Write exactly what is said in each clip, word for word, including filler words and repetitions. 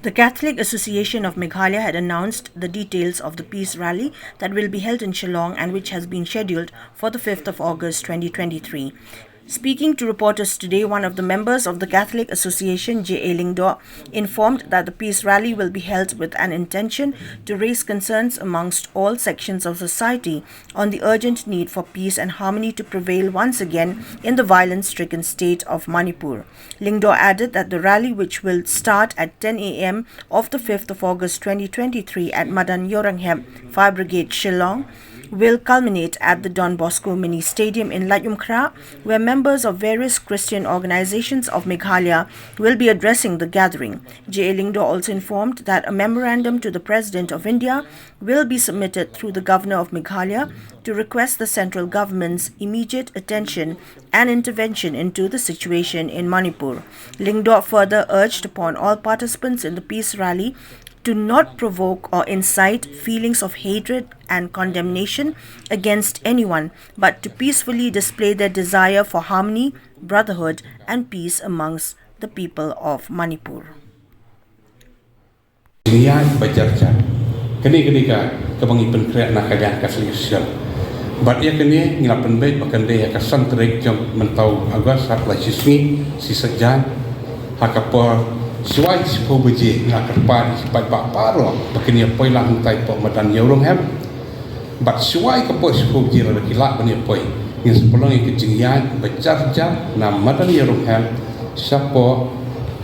The Catholic Association of Meghalaya had announced the details of the peace rally that will be held in Shillong and which has been scheduled for the fifth of August twenty twenty-three. Speaking to reporters today, one of the members of the Catholic Association, J A Lyngdoh, informed that the peace rally will be held with an intention to raise concerns amongst all sections of society on the urgent need for peace and harmony to prevail once again in the violence-stricken state of Manipur. Lyngdoh added that the rally, which will start at ten a m of the fifth of August twenty twenty-three at Madan Nyiuranghem Fire Brigade, Shillong, will culminate at the Don Bosco Mini Stadium in Laitumkhrah, where members of various Christian organizations of Meghalaya will be addressing the gathering. J A Lyngdoh also informed that a memorandum to the President of India will be submitted through the Governor of Meghalaya to request the central government's immediate attention and intervention into the situation in Manipur. Lyngdoh further urged upon all participants in the peace rally to not provoke or incite feelings of hatred and condemnation against anyone, but to peacefully display their desire for harmony, brotherhood, and peace amongst the people of Manipur. Jingïaid ba jar jar. Kane kane ka kaba ngi pynkhreh na ka liang ka shisha. Bad ïa kane ngi la pynbeit ba kan dei ha ka san tarik jong mynta u August ha ka lai shisngi shi saitjaiñ. Ha ka por shuwa shiphew baje ngi la kyrpad ïa ki paidbah baroh ba kin ïa poi lang hangtai hapoh Madan Nyiuranghem. Bad shuwa ka por shiphew baje lada ki lah ban ïa poi, ngin sa pynlong ïa ka jingïaid ba jar jar na Madan Nyiuranghem shapoh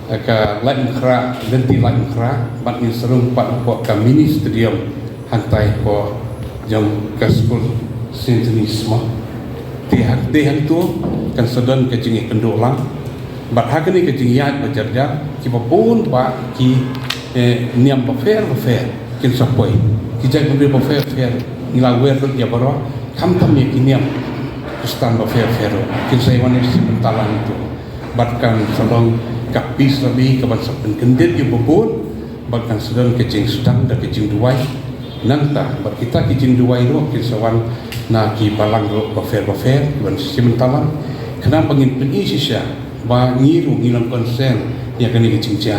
ka Laitumkhrah, lynti Laitumkhrah, bad ngin sa rung pat hapoh ka mini stadium hangtai hapoh jong ka skul Saint Denis mo. Te ha, te hangto kan sa don ka jingïakynduh lang. Bad ha kane ka jingïaid ba jar jar, kiba bun bah ki, eh, niam bapher bapher kin sa poi. Ki jaitbynriew bapher bapher, ngi la wer lut ïa baroh, khamtam ïa ki niam Khristan bapher bapher ruh kin sa ïa wan ïa shim bynta lang hangto. Bad kan sa long ka peace rally kaban sa pynkyndit ïa uba bun, bad kan sa don ka jingsdang da ka jingduwai. Nangta bad kita ki jingduwai ruh kin sa wan na ki balang ruh bapher bapher kiban shim bynta lang, khnang ba ngin pyni shisha ba ngi ruh ngi long concern ïa kane ka jingjia.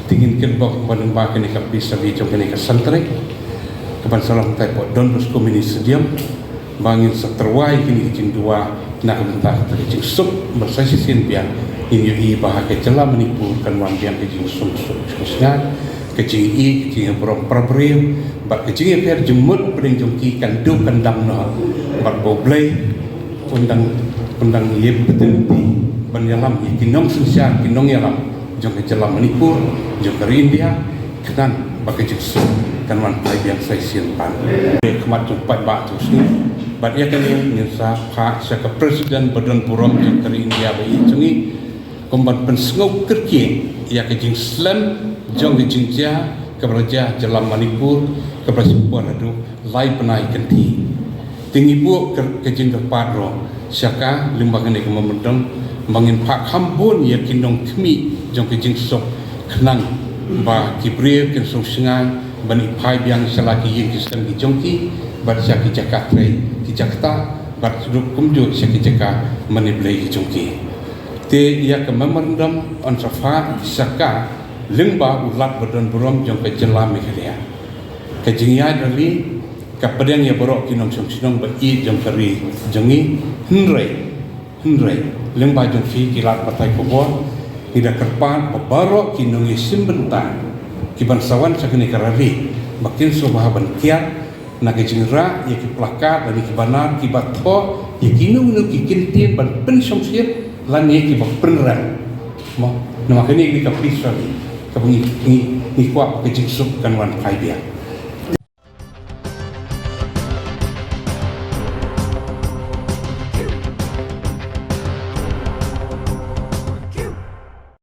Te ngin kitbok ba lyngba kane ka peace rally jong kane ka san tarik kaban sa long hangtai hapoh Don Bosco Mini Stadium, ba ngin sa tyrwa ïa kine ki jingduwai na ka bynta kata ka jingsuk, bad sa shisien biang ngin ïohi ba ha ka jylla Manipur kan wan biang ka jingsuk suk suk sngap, ka jingïeit, ka jingïaburom para briew, bad ka jingïapher jingmut pdeng jong ki kan duh kan dam noh. Bad ba U Blei un dang, un dang ïa pynbeit ban ïalam ïa ki nongsynshar, ki nongïalam jong ka jylla Manipur, jong ka ri India, khnang ba ka jingsuk kan wan phai biang sa shisien pat. Te khmat jong paidbah jong shnong, bad ïa kane ngin sa phah sha ka President ba don burom jong ka ri India ba ïeit jong ngi, kum ban pynsngew kyrkieh ïa ka jingslem jong ka jingjia kaba la jia ha jylla Manipur, kaba la shim por haduh lai bnai kynthih. Te ngi buh ka, ka jingkyrpad ruh sha ka lyngba kane ka memorandum ba ngin phah kham bun ïa ki nongkhmih jong ka jingsuk, khnang ba ki briew kin sngewsynei ban ïa phai biang sha la ki ïing ki sem ki jong ki, bad sha ki jaka trei ki jaka ktah, bad ruh kumjuh sha ki jaka mane blei ki jong ki. Te ïa ka memorandum yn sa phah sha ka lyngba u Lat ba don burom jong ka jylla Meghalaya. Ka jingïaid rally ka pdiang ïa baroh ki nongshong shnong ba ïeit jong ka ri jong ngi, hynrei, hynrei lyngba jong phi ki lad pathai khubor, ngi da kyrpad ba baroh ki nongïashim bynta kiban sa wan sha kane ka rally ba kin sngewbha ban kiar na ka jingrah ïa ki plakat lane ki banner kiba thoh ïa kino kino ki kyntien ban pynshongshit lane kiba pynrem. Mo, namar kane ka dei ka peace rally kaba ngi, ngi, ngi kwah ka jingsuk kan wan phai biang.